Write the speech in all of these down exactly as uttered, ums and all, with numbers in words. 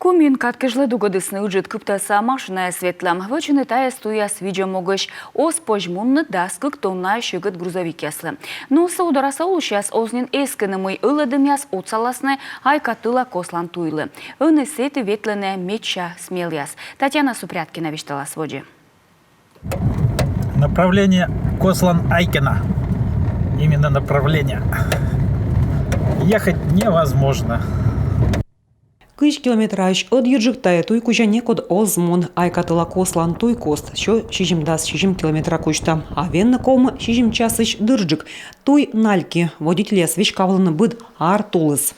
Комиын кад кежлӧ дугӧдісны ыджыд кыптӧса машинаяс ветлӧм. Вӧчӧны тайӧс туйяс видзӧм могысь. Оз позь мунны дас кык тонна сьӧкыд грузовикъяслы. Но сы удораса олысьяс оз нин эскыны, мый ылӧдӧмъяс отсаласны Айкатыла кослан туйлы. Ӧні сэті ветлӧны медся смелъяс. Татьяна Супряткина висьталас водзӧ. Направление Кослан-Айкена. Именно направление. Ехать невозможно. Кызь километраысь ӧдйӧджык тайӧ туй кузя некод оз мун. Айкатыла кослан туй кост сё сизимдас сизим километра кузьта. А венны ковмӧ сизим часысь дырджык. Туй нальки, водительяс веськавлӧны быд ар тулыс.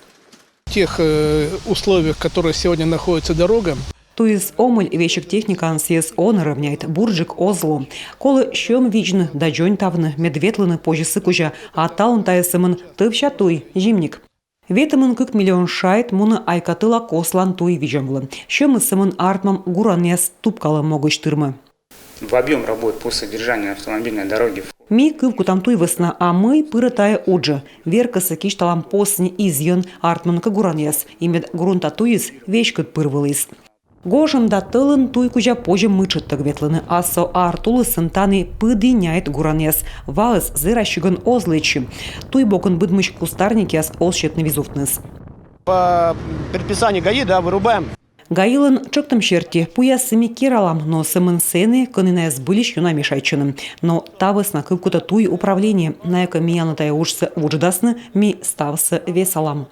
В тех э, условиях, которые сегодня находится дорога, Туйыс омӧль, весиг техникаӧн сійӧс он равняйт, бурджык оз ло. Колӧ сьӧм видзны да дзоньтавны, мед ветлыны позьӧ сы кузя. А талун тайӧ сӧмын тӧвся туй, зимник. Ветымын кык миллион шайт мунӧ Айкатыла кослан туй видзӧмлы. Сьӧмыс сӧмын артмӧм гуранъяс тупкалӧм могысь тырмӧ. В объем работ по содержанию автомобильной дороги Ми кывкутам туй вӧсна, а мый пырӧ тайӧ уджӧ. Веркӧсӧ кисьталам посни изйӧн, артмӧны кӧ гуранъяс, и мед грунта туйыс веськыд пыр вӧліс. Гожӧм да тӧлын туй кузя позьӧ мытшӧдтӧг ветлыны, а со ар тулысын тані пыді няйт гуранъяс. Ваыс зэрасигӧн оз лэччы. Туй бокын быдмысь кустарникъяс оз сетны визувтныс. По предписанию ГАИ, да, вырубаем. ГАИлӧн тшӧктӧм серти, пуяссӧ ми кералам, но сӧмын сэні, кӧні найӧ збыльысь ёна мешайтчӧны. Но та вӧсна кывкутӧ туй управление. Найӧ кӧ миянлы тайӧ уджсӧ вуджӧдасны, ми ставсӧ весалам.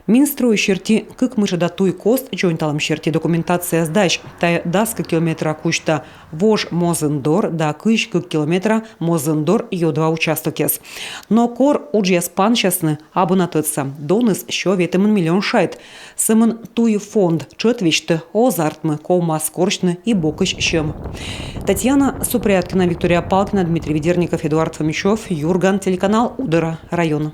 Минстрой серти, кык мытшӧда туй кост дзоньталӧм серти документация сдась. Тайӧ дас кык километра кузьта Вож-Мозындор да кызь кык километра Мозындор-Ёдва участокъяс. Но кор уджъяс пансясны, абу на тӧдса. Доныс сё ветымын миллион шайт. Сӧмын туй фонд тшӧт весьтӧ оз артмы, ковмас корсьны и бокысь сьӧм. Татьяна Супряткина, Виктория Палкина, Дмитрий Ведерников, Эдуард Фомичев, Юрган телеканал, Удора район.